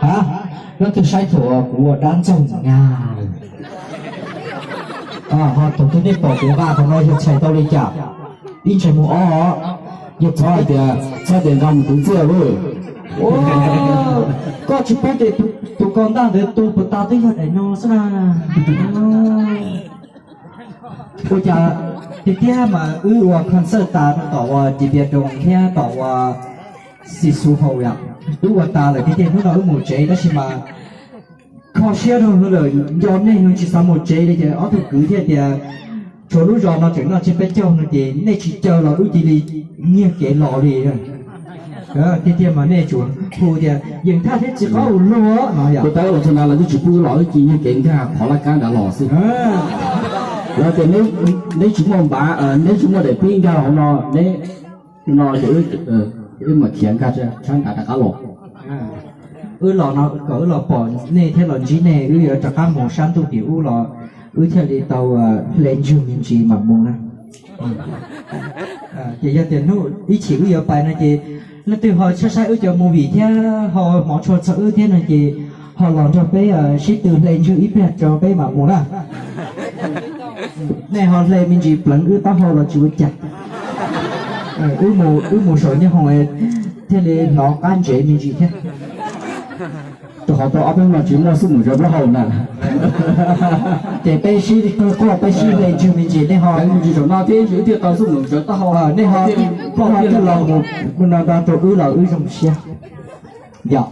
Ha, leej twg saib thaum kuv ua dab ntxaug na? Ho thaum twg nej pom kuv nqa qhov no yog txhais tau li cas? Ib ntshai muag ob. Yog txhob hais tias, txhob tias nqa mus tus ntxiaj lawm. Koj tsis paub tias tus kaus ntaj ntawd tus puas tas twb yog daim no xwb na. Ua cas tiag tiag mas wb ua concert tas no tom uas Tis Pias Roos thiab tom uas Xis Xus Haus yom, wb ua tas lawm tiag tiag, hnub no wb mus tsev tab sis mas kho siab rau lawm, nco nej tsis xav mus tsev li ces ob tug kwv thiaj tias, tshuav lub zos no tseem noj tsiab peb caug no ces nej tsis caw los wb cia li nyiag kev los li. Tiag tiag mas nej tsuas hu tias yeej thaj thiab tsis qab ua luag no yom. Kuv tab los txog nrad lawv twb tsis pub wb los, wb cia nyiag kev nkag qhov laj kab nrad los xwb. Lawv tias neb tsis muaj npav, neb tsis muaj daim pib nkag hauv no, neb no ces wb mam khiav nkag tshab nrad rov qab los. Wb los no kom wb los pom nej thiab los ntsib nej, wb yuav rov qab mus sab ntuj tim ub los wb thiaj li tau hle ntswg me ntsis mam mus na. Ces yog tias hnub ib chim wb yuav pais no ces leej twg ho saib saib wb cov movie thiab ho hmov tshua txog wb thiab no ces ho los nrog peb sib tw hle ntswg ib pliag rau peb mam mus na. Nej ho hle me ntsis pleev wb taub hau los tsis ua cas. Wb mus saum nyob hoom thiaj li hnov qab ntsev me ntsis thiab. Rau qhov tau ob peb hnub no tsis muaj xub mus zawv plaub hau na. Ces peb sib quaj peb sib hle ntswg me ntsis, nej ho me ntsis saum no thiab wb thiaj tau xub mus zawv taub hau, nej ho plaub hau thiaj los mus no nrog rau wb los wb zoo siab. Yog